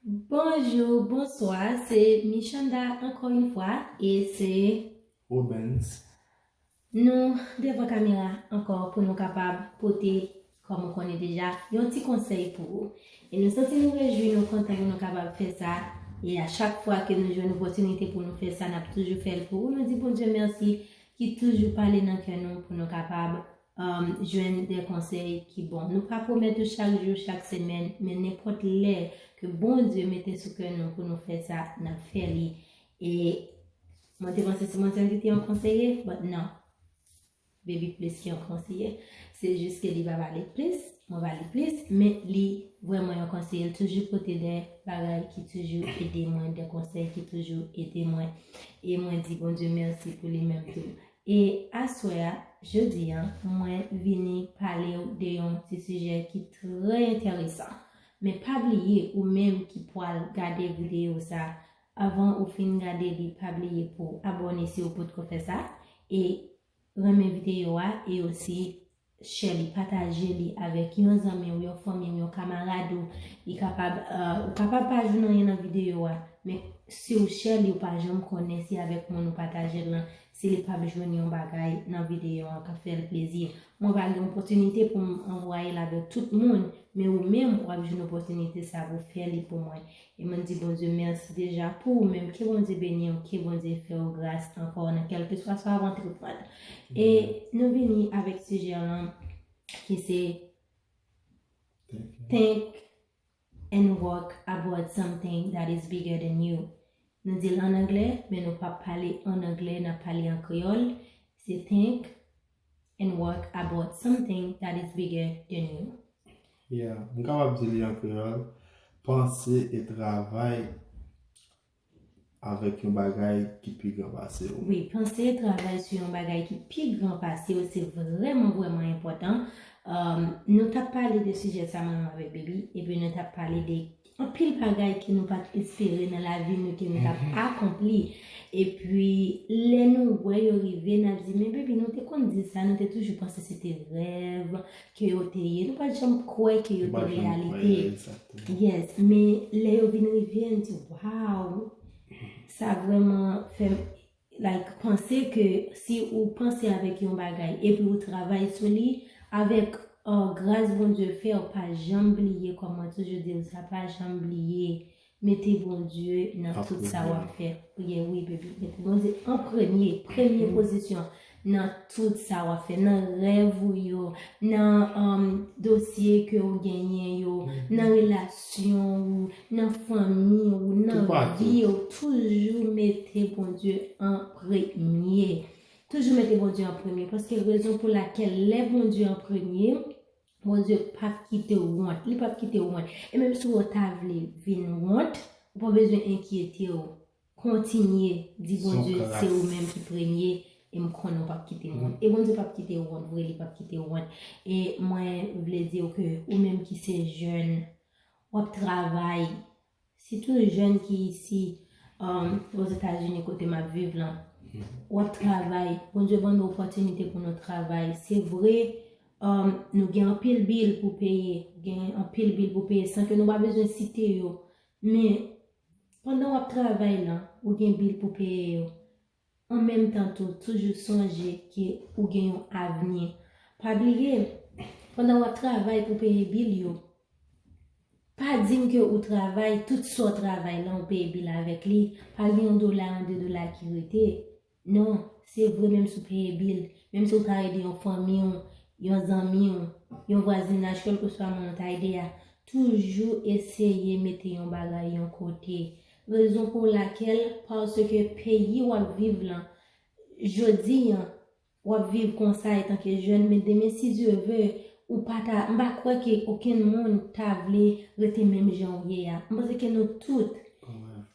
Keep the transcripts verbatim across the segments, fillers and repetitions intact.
Bonjou, bonswa, se Michanda ankò yon fwa, e se Romans. Nou devan kamera ankò pou nou kapab pote, kòm ou konnen deja, yon ti konsèy pou ou. E nou santi nou rejwi, nou kontan pou nou kapab fè sa. E a chak fwa ke nou jwenn opòtinite pou nou fè sa, n ap toujou fè l pou ou. Nou di Bondye mèsi ki toujou pale nan kè nou pou nou kapab um, jwenn de konsèy ki bon. Nou pa pwomèt ou chak jou, chak semèn, men nenpòt lè ke Bondye mete sou kè nou pou nou fè sa, n ap fè li. E mwen te panse se mwen sèl ki te yon konseye, but non. Baby plis ki yon konseye. Se jis ke li pa pale plis, mwen pale plis, men li vrèman yon konseye. Li toujou pote de bagay ki toujou ede mwen, de konsèy ki toujou ede mwen. E mwen di Bondye mèsi pou li menm tou. E aswè a, jodi a, mwen vini pale w de yon ti sijè ki trè enteresan. Men pa bliye, ou menm ki pwal gade videyo sa, avan ou fin gade li, pa bliye pou abòne si ou potko fè sa, e renmen videyo a, e osi share li, pataje li avèk yon zanmi w, yon fanmi w, yon kamarad ou. Li kapab, uh, ou kapab pa jwenn anyen nan videyo a, men si w share li, ou pa janm konnen si avèk moun ou pataje l lan, si li p ap jwenn yon bagay nan videyo a k ap fè l plezi. Mwen pa gen opòtinite pou m anvwaye l avèk tout moun, men ou menm w ap jwenn opòtinite sa pou fè li pou mwen. E mwen di Bondye mèsi deja pou ou menm. Ke Bondye beni w, ke Bondye fè w gras ankò nan kèlkeswa sa w ap antreprann. E nou vini avèk sijè lan ki se Think and work about something that is bigger than you. Nou di l an anglè, men nou p ap pale an anglè, n ap pale an kreyòl. Se think and work about something that is bigger than you. Yeah, m kapab di li an kreyòl, panse e travay avèk yon bagay ki pi gran pase w. Wi, panse e travay sou yon bagay ki pi gran pase w, se vrèman, vrèman enpòtan. Um, nou t ap pale de sijè sa, mwen menm avèk Baby, epi nou t ap pale de anpil bagay ke nou pa t espere nan lavi nou, ke nou t ap akonpli. Epi, lè nou wè yo rive, n ap di, men Baby, nou te konn di sa, nou te toujou panse se te rèv ke yo te ye. Nou pa t janm kwè ke yo te reyalite. Yes, men lè yo vin rive, n di, waw, sa vrèman fè m like, panse ke si ou panse avèk yon bagay epi ou travay sou li, avèk uh, gras Bondye fè, ou pa janm bliye, kòm mwen toujou di w sa, pa janm bliye mete Bondye nan tout sa w ap fè. Priye, wi, baby. Mete Bondye an premye, premye pozisyon nan tout sa w ap fè, nan rèv ou yo, nan um, dosye ke ou genyen yo, nan relasyon ou, nan fanmi ou, nan vi ou, toujou mete Bondye an premye. Toujou mete Bondye an premye, paske rezon pou lakèl lè Bondye an premye, Bondye p ap kite w wont, li p ap kite w wont. E menm si w ta vle vin wont, ou pa bezwen enkyete w. Kontinye di Bondye se ou menm ki premye, e m konnen w p ap kite m wont. E Bondye p ap kite w wont, vre, li p ap kite w wont. E mwen vle di w ke ou menm ki se jèn, w ap travay, sitou jèn ki isi, um, Ozetazini kote m ap viv lan, w ap travay, Bondye ban nou opòtinite pou nou travay. Se vre, um, nou gen anpil bil pou peye, gen anpil bil pou peye san ke nou pa bezwen site yo. Men, pandan w ap travay lan, ou gen bil pou peye yo. An menm tan tou, toujou sonje ke ou gen yon avni. Pa bliye, pandan w ap travay pou peye bil yo, pa di m ke ou travay, tout sa w travay lan, ou peye bil avèk li. Pa gen yon dola, yon de dola ki rete. Non, se vre, menm si w peye bil, menm si w ta ede yon fanmi w, yon zanmi w, yon vwazinaj, kèlkeswa moun ou ta ede a, toujou eseye mete yon bagay yon kote. Rezon pou lakèl, paske peyi w ap viv lan, jodi an, w ap viv konsa etanke jèn, men demen, si Dye vle, ou pa ta, m pa kwè ke okenn moun ta vle rete menm jan w ye a. M panse ke nou tout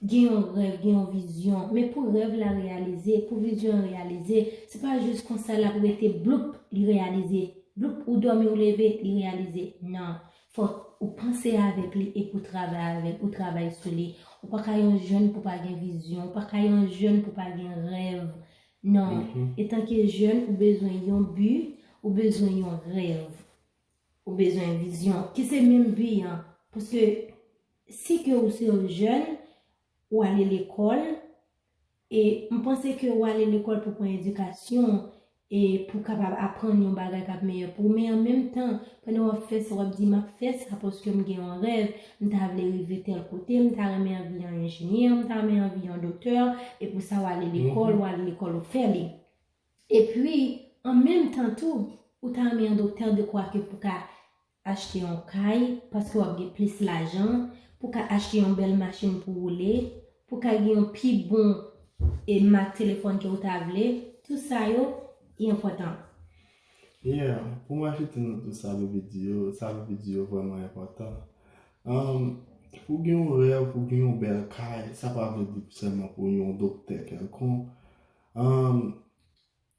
gen yon rèv, gen yon vizyon. Men pou rèv la reyalize, pou vizyon an reyalize, se pa jis konsa l ap rete bloup, li reyalize. Bloup, ou dòmi, ou leve, li reyalize. Non. Fòk ou panse avèk li epi w travay avèk, ou travay sou li. Ou pa ka yon jèn pou pa gen vizyon, ou pa ka yon jèn pou pa gen rèv. Non. Etanke jèn, ou bezwen yon bi, ou bezwen yon rèv. Ou bezwen vizyon. Ki se menm bi an. Paske si ke ou se yon jèn, ou ale lekòl, e m panse ke ou ale lekòl pou pran edikasyon, e pou kapab aprann yon bagay k ap meyè pou ou. Men an menm tan, pandan w ap fè sa, w ap di, "M ap fè sa paske m gen yon rèv, m ta vle rive tèl kote, m ta renmen anvi yon enjenyè, m ta renmen anvi yon doktè," e pou sa w ale lekòl, ou ale lekòl, ou fè li. Epi, an menm tan tou, ou ta renmen yon doktè dekwa ke pou ka achte yon kay, paske w ap gen plis lajan, pou ka achte yon bèl machin pou woule, pou ka gen yon pi bon e mak telefòn ke ou ta vle, tout sa yo, li enpòtan. Yeah, pou m ajoute nan tout sa Baby di yo, sa Baby di yo vrèman enpòtan. Um, pou gen yon rèv, pou gen yon bèl kay, sa pa vle di sèlman pou yon doktè kèlkonk. Um,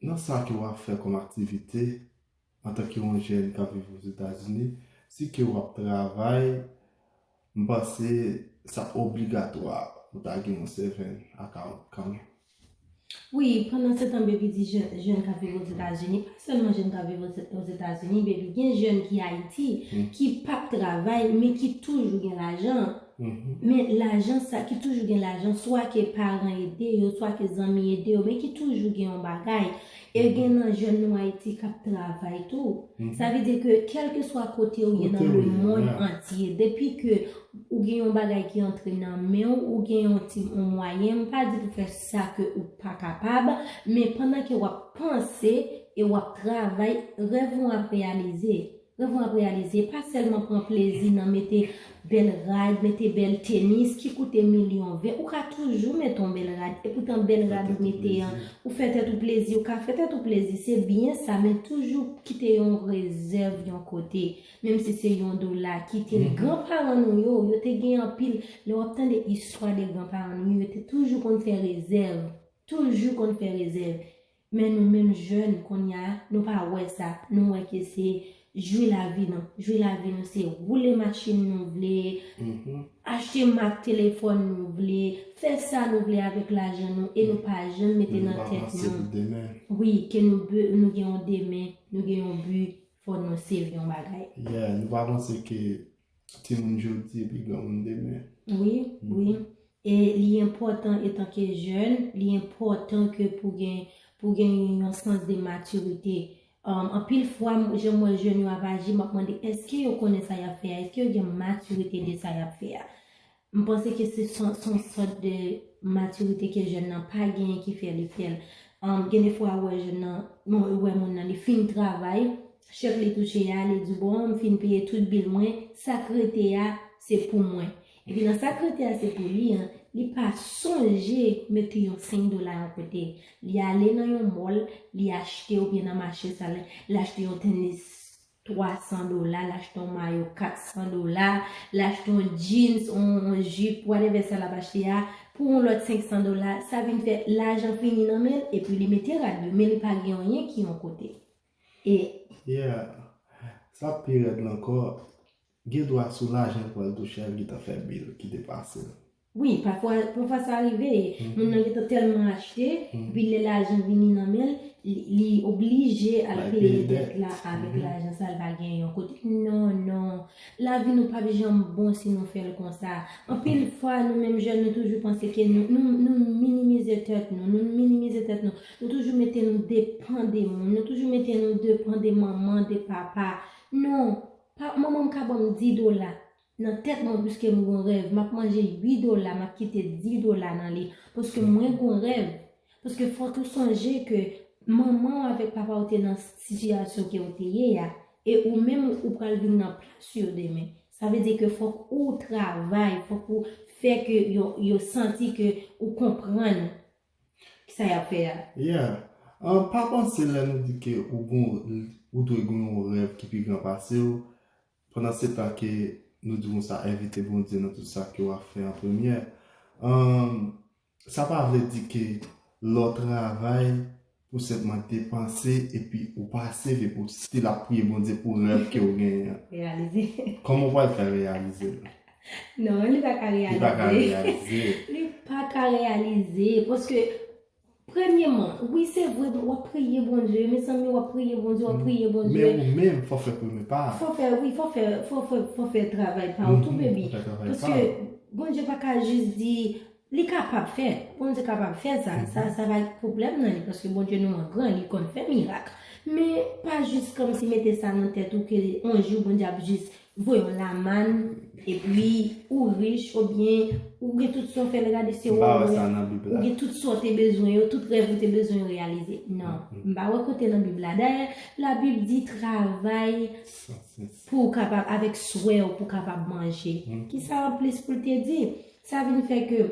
nan sa ke w ap fè kòm aktivite, antanke yon jèn k ap viv Ozetazini, si ke w ap travay, m panse sa obligatwa pou ta gen yon saving account kanmenm. Wi, pandan se tan Baby di jèn, jèn k ap viv Ozetazini, pa sèlman jèn k ap viv Ozetazini, Baby, gen jèn ki Ayiti, ki p ap travay, men ki toujou gen lajan. Men lajan sa, ki toujou gen lajan, swa ke paran ede yo, swa ke zanmi ede yo, men ki toujou gen yon bagay. E gen nan jèn nou Ayiti k ap travay tou. Sa vle di ke kèlkeswa kote ou ye nan lemonn antye, depi ke ou gen yon bagay ki antre nan men w, ou gen yon ti yon mwayen, m pa di pou fè sa ke ou pa kapab, men pandan ke w ap panse e w ap travay, rèv ou ap reyalize. Rèv ou ap reyalize, pa sèlman pran plezi nan mete bèl rad, mete bèl tenis ki koute milyon ven. Ou ka toujou mete yon bèl rad, epoutan bèl rad ou mete an, ou fè tèt ou plezi, ou ka fè tèt ou plezi, se byen sa, men toujou kite yon rezèv yon kote. Menm si se yon dola, kite l. Granparan nou yo, yo te gen anpil, lè w ap tande istwa de granparan nou yo, yo te toujou konn fè rezèv. Toujou konn fè rezèv. Men nou menm jèn kounye a, nou pa wè sa. Nou wè ke se jwi lavi nou. Jwi lavi nou se woule machin nou vle, achte mak telefòn nou vle, fè sa nou vle avèk lajan nou e nou pa janm mete nan tèt nou. Wi, ke nou, nou gen yon demen, nou gen yon bi, fò nou save yon bagay. Yeah, nou pa panse ke timoun jodi epi granmoun demen. Wi, wi. E li enpòtan etanke jèn, li enpòtan ke pou gen, pou gen yon sans de matirite. Um, anpil fwa, jan m wè jèn yo ap aji, m ap mande, èske yo konnen sa y ap fè a? Èske yo gen matirite de sa y ap fè a? M panse ke se son, son sòt de matirite ke jèn nan pa genyen ki fè li fè l. Um, gen de fwa, ou wè jèn nan, ou wè moun nan, li fin travay, chèk li touche a, li di, "Bon, m fin peye tout bil mwen, sa k rete a, se pou mwen." Epi nan sa k rete a, se pou li an, li pa sonje mete yon senk dola yon kote. Li ale nan yon mall, li achte oubyen nan mache sa, li achte yon tenis twa san dola, l achte yon mayo kat san dola, l achte yon jeans, yon, yon jip, whatever sa l ap achte a, pou yon lòt senk san dola, sa vin fè lajan fini nan men l, epi li mete rad yo, men li pa gen anyen ki yon kote. E Yeah. Sa pi rèd la ankò, gen dwa sou lajan l pral touche a, l gentan fè bil ki depase l. Wi, pafwa, pafwa sa rive. Moun nan gentan tèlman achte, epi lè lajan vini nan men l, li, li oblije al peye dèt la avèk lajan sa l pa gen yon kote. Non, non. Lavi nou p ap janm bon si nou fè l konsa. Anpil fwa, nou menm jèn, nou toujou panse ke nou, nou, nou minimize tèt nou, nou minimize tèt nou. Nou toujou mete nou depan de moun, nou toujou mete nou depan de manman, de papa. Non, pa, manman m ka ban m di dola. Nan tèt mwen, piske m gon rèv, m ap manje uit dola, m ap kite dis dola nan li. Paske mwen gon rèv. Paske fòk ou sonje ke manman w avèk papa w te nan sitiyasyon ke w te ye a. E ou menm, ou pral vin nan plas yo demen. Sa vle di ke fòk ou travay, fòk ou fè ke yo, yo santi ke ou konprann kisa y ap fè a. Yeah. An, pa panse lè nou di ke ou gon, ou dwe gen yon rèv ki pi gran pase w, pandan se tan ke nou di konsa, envite Bondye nan tout sa ke w ap fè an premyè. An, sa pa vle di ke lè w travay pou senpman depanse epi ou pa seve pou still ap priye Bondye pou rèv ke w genyen an. Reyalize. Kòman w pral fè reyalize l? Non, li pa ka reyalize. Li pa ka reyalize. Li pa ka reyalize, paske Premyeman, wi, se vre, w ap priye Bondye, mezanmi, w ap priye Bondye, w ap priye Bondye. Men ou menm, fò fè premye pa a. Fò fè, wi, fò fè, fò fè, fò fè travay pa ou tou, baby. Fò fè travay pa ou. Paske Bondye pa ka jis di, li kapab fè, Bondye kapab fè sa, sa, sa pa pwoblèm nan li, paske Bondye nou an gran, li konn fè mirak. Men pa jis kòmsi mete sa nan tèt ou ke yon jou Bondye ap jis voye yon lamann, epi ou rich, oubyen ou gen tout sa w fè, l gade se ou, ou gen tout sa w te bezwen yo, tout rèv ou te bezwen yo reyalize. Non, m pa wè kote nan Bib la. Dayè, Labib di travay pou w kapab, avèk swè w pou w kapab manje. Kisa anplis pou l te di? Sa vin fè ke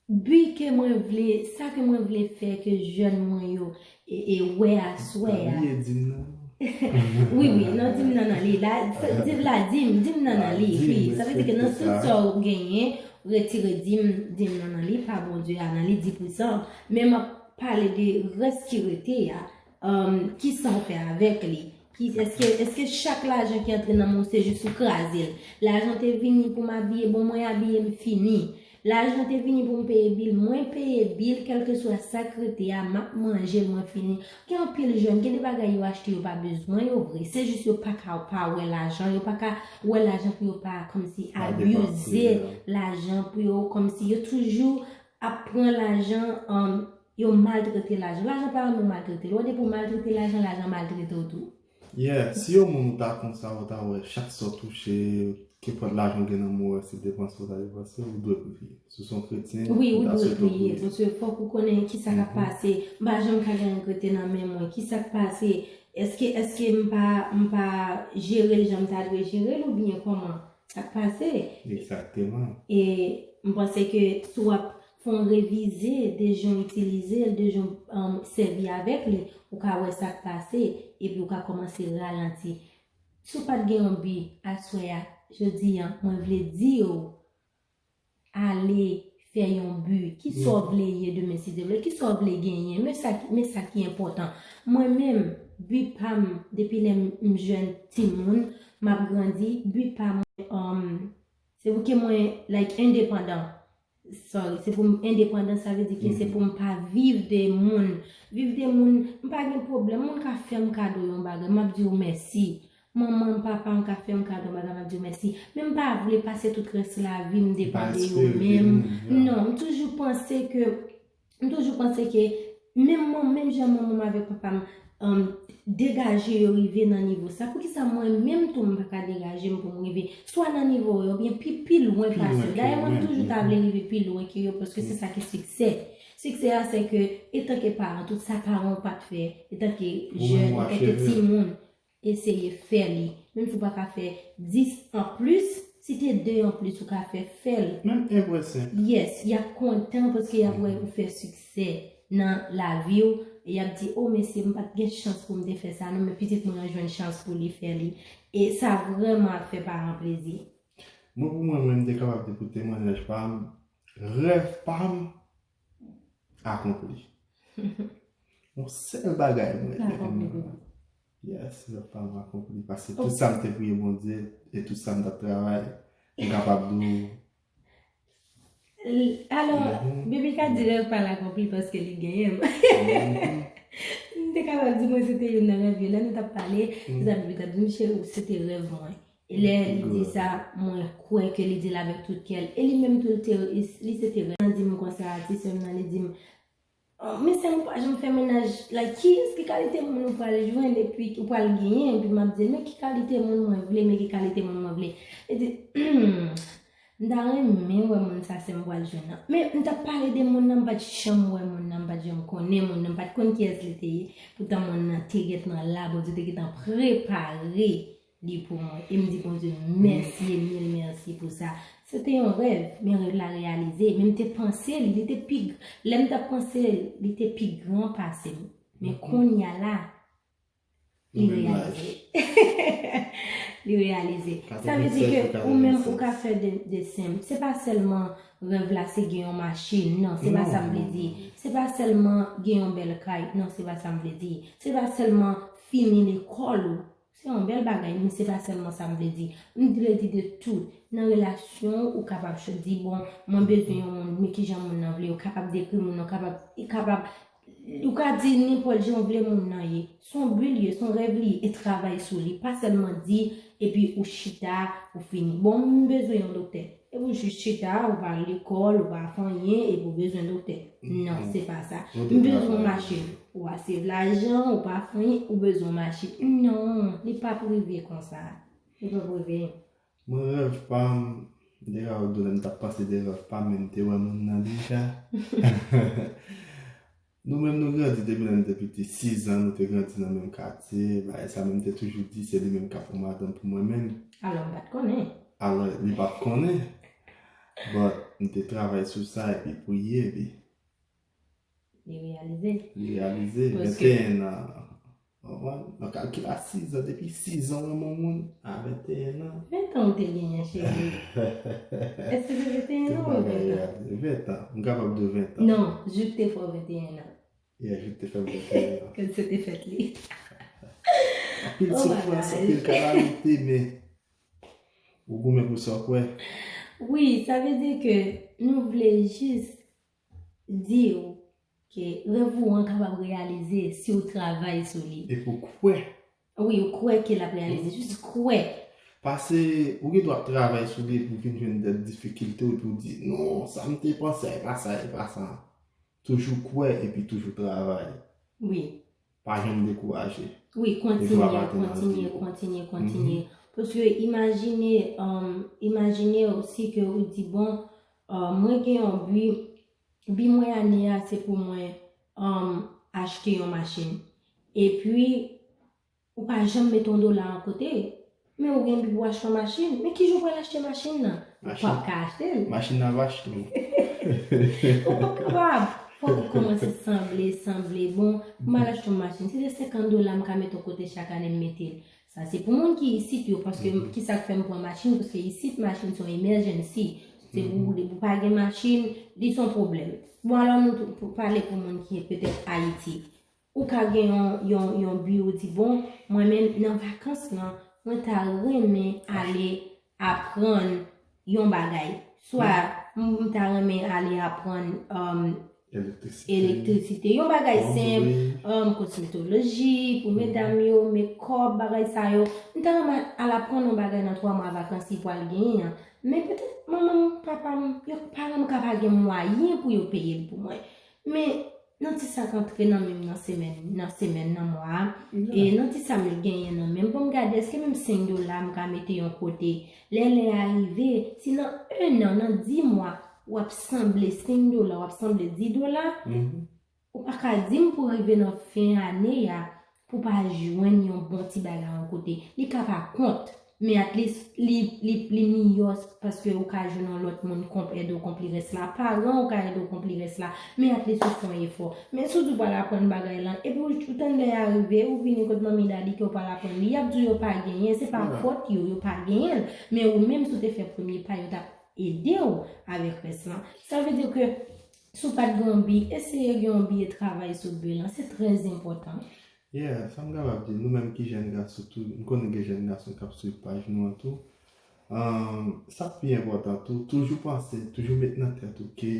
bi ke mwen vle, sa ke mwen vle fè ke jèn mwen yo e, e wè aswè a. Pa bliye dim nan. Wi, wi, non, dim nan nan li. La, sa, dim la, dim, dim nan nan li. Wi, sa vle di ke nan tout sa w genyen, retire dim, dim nan nan li, pa Bondye a nan li, di pou san. Men m ap pale de rès ki rete a. Um, kisa w fè avèk li? Ki, èske, èske chak lajan ki antre nan men w se jis ou kraze l? Lajan te vini pou m abiye, bon, mwen abiye, m fini. Lajan te vini pou m peye bil, mwen peye bil, kèlkeswa sa k rete a, m ap manje l, mwen fini. Gen anpil jèn, gen de bagay yo achte, yo pa bezwen yo vre. Se jis yo pa ka pa wè lajan, yo pa ka wè lajan pou yo pa kòmsi abize lajan, pou yo kòmsi yo toujou ap pran lajan, um, yo maltrete lajan. Lajan pa renmen w maltrete l. Ou depi w maltrete lajan, lajan maltrete w tou. Yeah, si yon moun ou ta konsa, ou ta wè chak sa w touche, kenpòt lajan w gen nan men w, se depanse w ta depanse, ou dwe priye. Si w se yon kretyen, wi, ou dwe priye, paske fòk ou konnen kisa k ap pase. M pa janm ka gen regrete nan men mwen. Kisa k pase? Èske, èske m pa, m pa jere l jan m ta dwe jere l oubyen kòman? Sa k pase? Egzakteman. E m panse ke si w ap fè yon revize de jan w itilize l, de jan w, um, sèvi avèk li, ou ka wè sa k pase, epi ou ka kòmanse ralanti. Si w pa t gen yon bi aswè a, jodi a, mwen vle di w, ale fè yon bi. Kisa w vle ye demen, si Dye vle? Kisa w vle genyen? Men sa, men sa ki enpòtan. Mwen menm, bi pa m, depi lè m, m jèn timoun, m ap grandi, bi pa mwen, um, se pou ke mwen, like, endepandan. Sorry, se pou m endepandan, sa vle di ke se pou m pa viv de moun. Viv de moun, m pa gen pwoblèm. Moun ka fè m kado yon bagay, m ap di w mèsi. Manman m, papa m ka fè m kado yon bagay, m ap di w mèsi. Men m pa vle pase tout rès lavi m depann de yo menm. Non, m toujou panse ke, m toujou panse ke menm, menm jan manman m avèk papa m, um, degaje yo rive nan nivo sa, poukisa mwen menm tou m pa ka degaje m pou m rive swa nan nivo yo oubyen pi, pi lwen pase yo? Dayè, mwen m toujou ta vle rive pi lwen ke yo, paske se sa ki siksè. Siksè a, se ke, etanke paran, tout sa paran w pa t fè, etanke jèn, etanke timoun, eseye fè li. Menm si w pa ka fè dis anplis, si te de anplis ou ka fè, fè l. Menm en pwen senk. Yes, y ap kontan paske y ap wè ou fè siksè nan lavi w. E y ap di, "O, mesye, m pa t gen chans pou m te fè sa, non, men pitit mwen an jwenn chans pou li fè li." E sa vrèman ap fè paran plezi. Mwen, pou mwen, mwen, m te kapab di pou temwayaj pa m, rèv pa m, akonpli. Yon sèl bagay mwen. Akonpli pou mwen. Yes, rèv pa m akonpli. Paske tout sa m te priye Bondye e tout sa m t ap travay, m kapab di w. Alò, Baby ka di rèv pa l akonpli paske li genyen m. M te kapab di mwen se te youn nan rèv yo. Lè nou t ap pale, se sa Baby t ap di m, cheri, se te rèv mwen. E lè li di sa, mwen kwè ke li di l avèk tout kè l. E li menm tou, li te, li se te rèv. Li di m konsa, ti sè m nan, li di m, "Oh, men sè m pa janm fè mennaj, like, kiyès, ki kalite moun ou pral jwenn, epi ou pral genyen?" Epi m ap di l, "Men ki kalite moun mwen vle, men ki kalite moun mwen vle." Li di, "M ta renmen wè moun sa, sè m pral jwenn nan." Men m t ap pale de moun nan, m pa t janm wè moun nan, m pa t janm konnen moun nan, m pa t konn kiyès li te ye. Poutan moun nan te gentan la, Bondye te gentan prepare li pou mwen. E m di Bondye mèsi e mil mèsi pou sa. Se te yon rèv, men rèv la reyalize. Men m te panse li, li te pi, lè m t ap panse li, li te pi gran pase m. Men kounye a la, li reyalize. Li reyalize. Sa vle di ke ou menm ou ka fè de, de senp. Se pa sèlman rèv la se gen yon machin. Non, se pa sa m vle di. Se pa sèlman gen yon bèl kay. Non, se pa sa m vle di. Se pa sèlman fini lekòl ou. Se yon bèl bagay, men se pa sèlman sa m vle di. M vle di de tout. Nan relasyon, ou kapab ch-, di, bon, mwen bezwen yon moun, men kijan moun nan vle, ou kapab dekri moun nan, kapab, li kapab, ou ka di nenpòt jan w vle moun nan ye. Se yon bi l ye, se yon rèv li ye, e travay sou li. Pa sèlman di, epi ou chita, ou fini. Bon, m bezwen yon doktè. Epi w jis chita, ou pa lekòl, ou pa fè anyen, epi w bezwen doktè. Non, se pa sa. M bezwen yon machin. Ou pa save lajan, ou pa fè anyen, ou bezwen yon machin. Non, li p ap rive konsa. Li p ap rive. Mwen, rèv pa m, deja w di lè m t ap panse de rèv pa m, men m te wè moun nan deja. Nou menm nou grandi depi lè n te piti, sis an, nou te grandi nan menm katye, bagay sa menm te toujou di se li menm k ap pran madanm pou mwen menm. Alò, m pa t konnen. Alò, li pa t konnen. But, m te travay sou sa epi priye, epi li reyalize. Li reyalize, venteyen an. Konprann? Nan kalkil a sis an, depi sis an w renmen yon moun, a venteyen an. Ven tan ou te genyen, cheri? Èske se venteyen an ou ven tan? Ven tan. M kapab di w ven tan. Non, Jouk te fè w venteyen an. Yeah, Jouk te fè m venteyen an. Kòm se te fèt li. Anpil soufrans, anpil kalamite, men ou goumen pou sa w kwè. Wi, sa vle di ke nou vle jis di w ke rèv ou an kapab reyalize si w travay sou li. Epi w kwè. Wi, ou kwè ke l ap reyalize. Jis kwè. Paske ou gen dwa ap travay sou li epi w vin jwenn de difikilte epi w di, non, sa m te panse a, e pa sa, e pa sa. Toujou kwè epi toujou travay. Wi. Pa janm dekouraje. Wi, kontinye, kontinye, kontinye, kontinye. Paske imajine, um, imajine osi ke ou di, bon, uh, mwen gen yon bi, bi mwen ane a, se pou mwen, um, achte yon machin. Epi, ou pa janm mete yon dola yon kote, men ou gen bi pou achte yon machin. Men ki jan w pral achte machin nan? Ou p ap ka achte l. Machin nan ap achte w. Ou p ap kapab. Fòk ou kòmanse sanble, sanble. Bon, m al achte yon machin. Si se senkant dola m ka mete yon kote chak ane, m mete l. Sa se pou moun ki isit yo, paske kisa k fè m pran machin? Paske isit, machin se yon emergency. Se pou, depi w pa gen machin, li se yon pwoblèm. Bon, alò nou tou, pou pale pou moun ki petèt Ayiti. Ou ka gen yon, yon, yon bi, ou di, bon, mwen menm nan vakans lan, mwen ta renmen ale aprann yon bagay. Swa m, m ta renmen ale aprann, um, elektrisite, yon bagay senp, um, kosmetoloji, pou medam yo, mekòp, bagay sa yo. M ta renmen al aprann yon bagay nan twa mwa vakans li pral genyen an. Men petèt manman m, papa m, yo, paran m ka pa gen mwayen pou yo peye l pou mwen. Men nan ti sa k antre nan men m nan semèn, nan semèn, nan mwa a, e nan ti sa m genyen nan men m, pou m gade èske menm senk dola m ka mete yon kote. Lè lè a rive, si nan en an, nan dis mwa, w ap sanble senk dola, w ap sanble dis dola, ou pa ka di m pou rive nan fen ane a, pou pa jwenn yon bon ti bagay yon kote. Li ka pa kont, men at least li, li, li miyò paske ou ka jwenn yon lòt moun k ap ede w konpli rès la. Paran ou ka ede w konpli rès la, men at least ou fè yon efò. Men si w di w pral aprann bagay lan, epi w, ou tann lè a rive, ou vini kot manmi dadi ke w pral aprann li, y ap di w yo pa genyen, se pa fòt yo, yo pa genyen l. Men ou menm, si w te fè premye pa, yo t ap ede w avèk rès lan. Sa vle di ke si w pa t gen yon bi, eseye gen yon bi e travay sou bi lan. Se trè enpòtan. Yeah, sa m kapab di, nou menm ki jèn gason tou, m konnen gen jèn gason k ap swiv paj nou an tou. Ahn, sa k pi enpòtan tou, toujou panse, toujou met nan tèt ou ke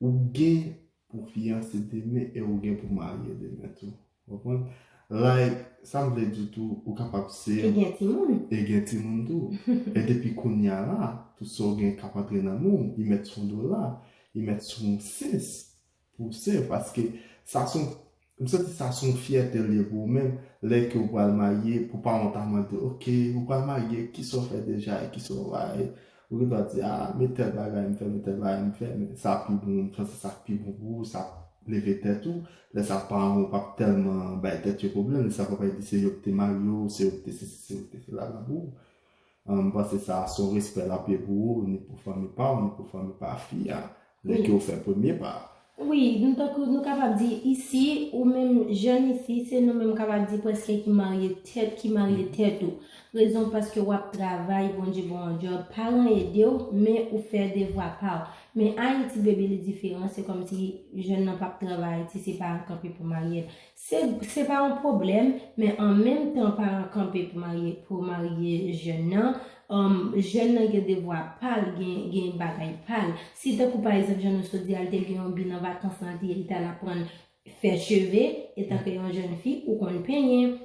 ou gen pou fiyanse demen e ou gen pou marye demen tou. Ou konprann? Like, sa m vle di tou, ou kapab save. E gen timoun. E gen timoun tou. E depi kounye a la, tout sa w gen k ap antre nan men w, li mèt sou yon dola, li mèt sou yon sens. Pou w save, paske sa se yon, m santi sa se yon fyète l ye pou ou menm, lè ke w pral marye, pou paran w ta mande, ok, ou pral marye, kisa w fè deja, e kisa w bay? Ou gen dwa di, a, men tèl bagay m fè, men tèl bagay m fè, men sa pi bon, m panse sa pi bon pou ou, sa ap leve tèt ou, lè sa paran w p ap tèlman bay tèt yo pwoblèm, lè sa papa yo di se yo ki te marye w, se yo ki te sesi, se yo ki te sela la pou ou. Ahn, m panse sa se yon respè l ap ye pou ou, ni pou fanmi pa w, ni pou fanmi pa fi a, lè ke w fè premye pa a. Wi, nou tankou nou kapab di isi, ou menm jèn isi, se nou menm kapab di prèske ki marye tèt, ki marye tèt ou. Rezon paske w ap travay, Bondye ba w yon djòb, paran ede w, men ou fè devwa pa w. Men Ayiti, baby, li diferan, se kòmsi jèn nan p ap travay, Ayiti, se paran kanpe pou marye l. Se, se pa yon pwoblèm, men an menm tan paran kanpe pou marye, pou marye jèn nan, um, jèn nan gen devwa pa l, gen, gen bagay pa l. Si tankou pa egzanp, jan nou sot di a, l te gen yon bi nan vakans lan, li te, li t al aprann fè cheve, etanke yon jèn fi, ou konn penyen.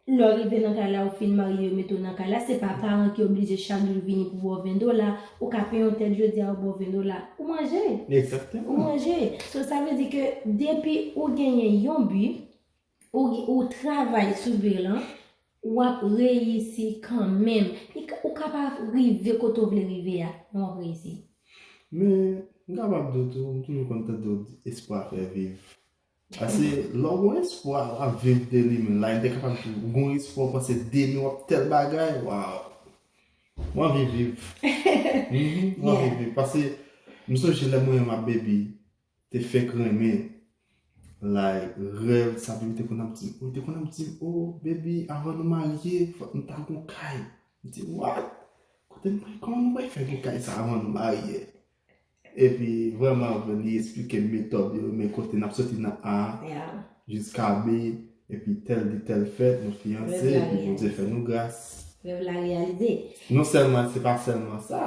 Lè w rive nan kay la, ou fin marye, yo mete w nan kay la, se pa paran ki oblije chak jou vini pou ba w ven dola, ou ka penyen yon tèt jodi a, yo ba w ven dola, ou manje. Ou Egzakteman. manje. So, sa vle di ke depi ou genyen yon bi, ou, ou travay sou bi lan, w ap reyisi kanmenm. Li ka- Ou ka pa rive kote w vle rive a, men w ap reyisi. Men, m kapab di w tou, m toujou konn tande w di espwa fè viv. Paske lè w gon espwa, w ap viv de li menm. Like, m te kapab di w, w gon espwa, w panse demen w ap tèl bagay, waw. M anvi viv. Mhm, m anvi viv. Paske m sonje lè mwen menm ak baby te fèk renmen. Like, rèv sa, baby te konn ap di m, oh, te konn ap di m, oh, baby, avan nou marye, fòk nou ta gon kay. M di, what? Kote m pral, kòman nou pral fè gon kay sa avan nou marye? Epi, vrèman, li eksplike m metòd yo, men kote n ap soti nan A Yeah. jiska B, epi tèl di tèl fèt, nou fiyanse, Rèv la epi Bondye reyalize. Fè nou gras. Rèv la reyalize. Non sèlman, se pa sèlman sa.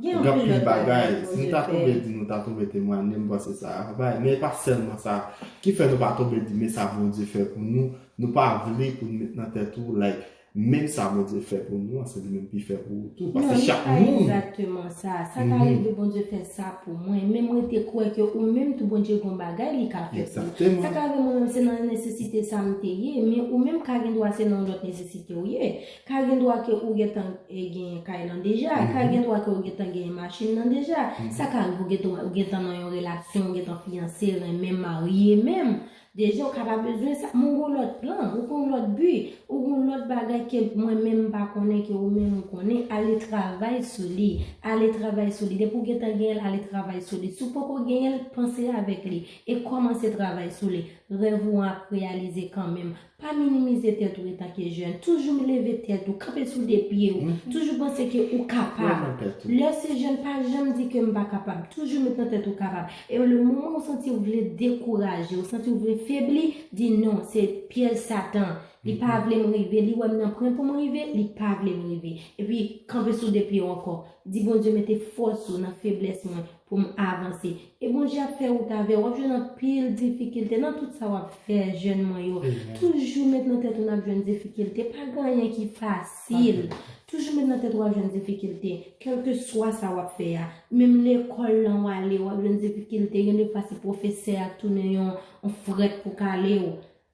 Gen Gen anpil anpil lòt bagay bagay. Si Bondye nou ta fè. tonbe di nou ta tonbe temwanye, m panse sa a bay. Men pa sèlman sa ki fè nou pa tonbe di men sa Bondye fè pou nou. Nou pa vle pou nou met nan tèt ou, like, men sa Bondye fè pou nou, se li menm ki fè pou ou tou. Non, Paske li chak pa moun. Egzakteman sa. Sa ka Mhm. rive Bondye fè sa pou mwen. Men mwen te kwè ke ou menm tou Bondye gon bagay li ka fè pou ou. Egzakteman. Sa ka rive mwen menm se nan nesesite sa m te ye, men ou menm ka gen dwa se nan yon lòt nesesite ou ye. Ka gen dwa ke ou gentan e, gen kay lan deja, ka Mhm. gen dwa ke ou gentan gen machin nan deja. Mhm. Sa ka rive ou gentan, ou gentan nan yon relasyon, ou gentan fiyanse, renmen, marye menm. Deja, ou ka pa bezwen sa, men ou gon lòt plan, ou gon lòt bi, ou gon lòt bagay ke mwen menm m pa konnen, ke ou menm ou konnen, ale travay sou li, ale travay sou li. Depi ou gentan genyen l, ale travay sou li. Si w poko genyen l, panse avèk li e kòmanse travay sou li. Rèv ou an ap reyalize kanmenm. Pa minimize tèt ou etanke jèn. Toujou leve tèt ou, kanpe sou de pye w. Mhm. Toujou panse ke ou kapab. Kwè nan tèt ou. Lè se jèn, pa janm di ke m pa kapab. Toujou met nan tèt ou kapab. E le moman ou santi ou vle dekouraje, ou santi ou vle febli, di non, se pyèj Satan. Li pa vle m rive, li wè m nan pwen pou m rive, li pa vle m rive. Epi, kanpe sou de pye w ankò. Di Bondye mete fòs ou nan feblès mwen pou m avanse. E Bondye ap fè wout avè w. W ap jwenn anpil difikilte nan tout sa w ap fè, jèn mwen yo. Amen. Toujou met nan tèt ou n ap jwenn difikilte. Pa gen anyen ki fasil. Toujou met nan tèt ou w ap jwenn difikilte. Kèlkeswa sa w ap fè a. Menm lekòl lan w ale, w ap jwenn difikilte. Gen de fwa se pwofesè a k tounen yon, yon frèt pou kale w.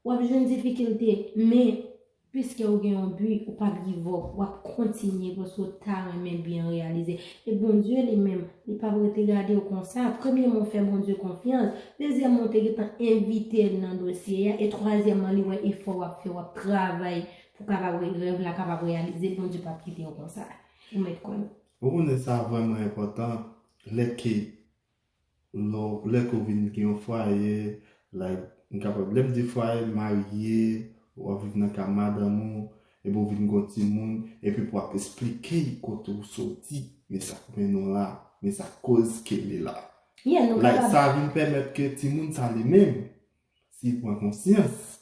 W ap jwenn difikilte. Men, piske ou gen yon bi, ou p ap give up. W ap kontinye paske w ta renmen bi an reyalize. E Bondye li menm, li p ap rete gade w konsa. Premyèman, w fè Bondye konfyans. Dezyèmman, w te gentan envite l nan dosye a. E twazyèmman, li wè efò w ap fè, w ap travay pou kapab re- rèv la kapab reyalize. Bondye p ap kite w konsa. Ou mèt kwè m. Ou konnen sa vrèman enpòtan. Lè ke lè w- lè ke w vin gen yon fwaye, like, m kapab, lè m di fwaye, marye, w ap viv nan kay madanm ou, epi w vin gen yon timoun, epi pou w ap eksplike l kote w soti, men sa k mennen w la, men sa k koz ke li la. Yeah, nou Like, kapab. Sa vin pèmèt ke timoun sa li menm, si l pran konsyans,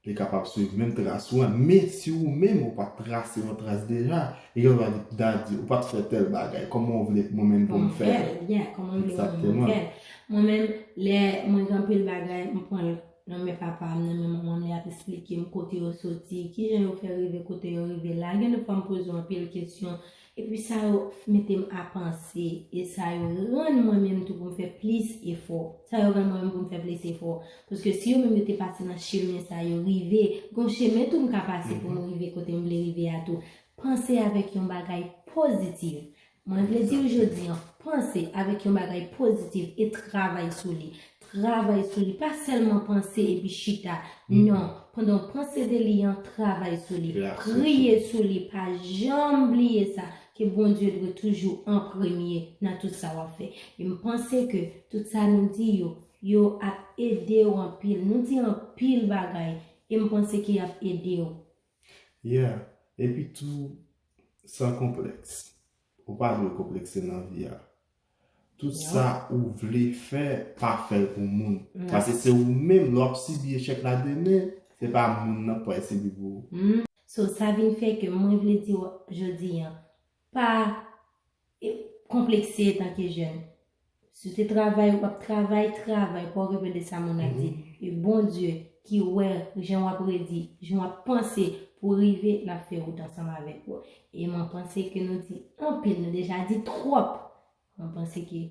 li kapab swiv menm tras ou an. Men si ou menm ou pa t trase yon tras deja, li gen dwa di, daddy, ou pa t fè tèl bagay, kòman w vle mwen menm pou m fè l? Yeah, kòman w vle mwen menm Egzakteman. fè l? Mwen menm, lè mwen gen anpil bagay, m pran l nan men papa m, nan men manman m, li ap eksplike m kote yo soti, kijan yo fè rive kote yo rive la. Gen de fwa m poze w anpil kesyon, epi sa yo mete m a panse, e sa yo rann mwen menm tou pou m fè plis efò. Sa yo rann mwen menm pou m fè plis efò. Paske si yo menm yo te pase nan chemen sa yo rive, gon chemen tou m ka pase pou m rive kote m vle rive a tou. Panse avèk yon bagay pozitif. Mwen vle di w jodi an, panse avèk yon bagay pozitif e travay sou li. Travay sou li. Pa sèlman panse epi chita. Non. Pandan w panse de li an, travay sou li. Priye sou li. Pa janm bliye sa, ke Bondye dwe toujou an premye nan tout sa w ap fè. E m panse ke tout sa nou di yo, yo ap ede w anpil. Nou di anpil bagay, e m panse ke y ap ede w. Yeah. Epi tou, san konplèks. Ou pa dwe konplekse nan vi a. Tout sa ou vle fè, pa fè l pou moun. Paske se ou menm, lè w ap sibi echèk la demen, se pa moun nan k pral sibi pou ou. So, sa vin fè ke mwen vle di w jodi an, pa e, konplekse etanke jèn. Si w te travay, w ap travay, travay, pa w okipe de sa moun ap di. E Bondye ki wè jan w ap redi, jan w ap panse pou rive, l ap fè wout ansanm avèk ou. E mwen panse ke nou di anpil, nou deja di twòp. Mwen panse ke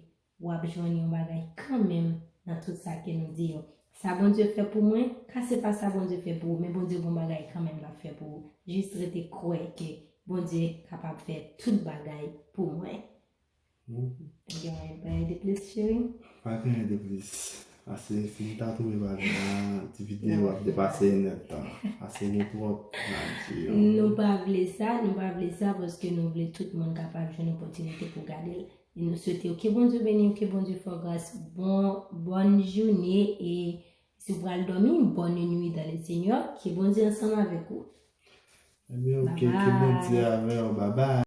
w ap jwenn yon bagay kanmenm nan tout sa ke nou di yo. Sa Bondye fè pou mwen, ka se pa sa Bondye fè pou ou, men Bondye gon bagay kanmenm l ap fè pou ou. Jis rete kwè ke Bondye kapab fè tout bagay pou mwen. Gen anyen pou de plis, cheri? Pa gen anyen de plis. Ase, si m ta twouve bagay la, ti videyo ap depase inèdtan. Ase gen twòp nan di yo. Nou pa vle sa, nou pa vle sa paske nou vle tout moun kapab jwenn opòtinite pou gade l. E nou swete w ke Bondye beni w, ke Bondye fè w gras. Bon, bòn jounen e si w pral dòmi, bonne nuit dans le Seigneur, ke Bondye ansanm avèk ou. Ebyen, oke, ke Bondye avè w, babay.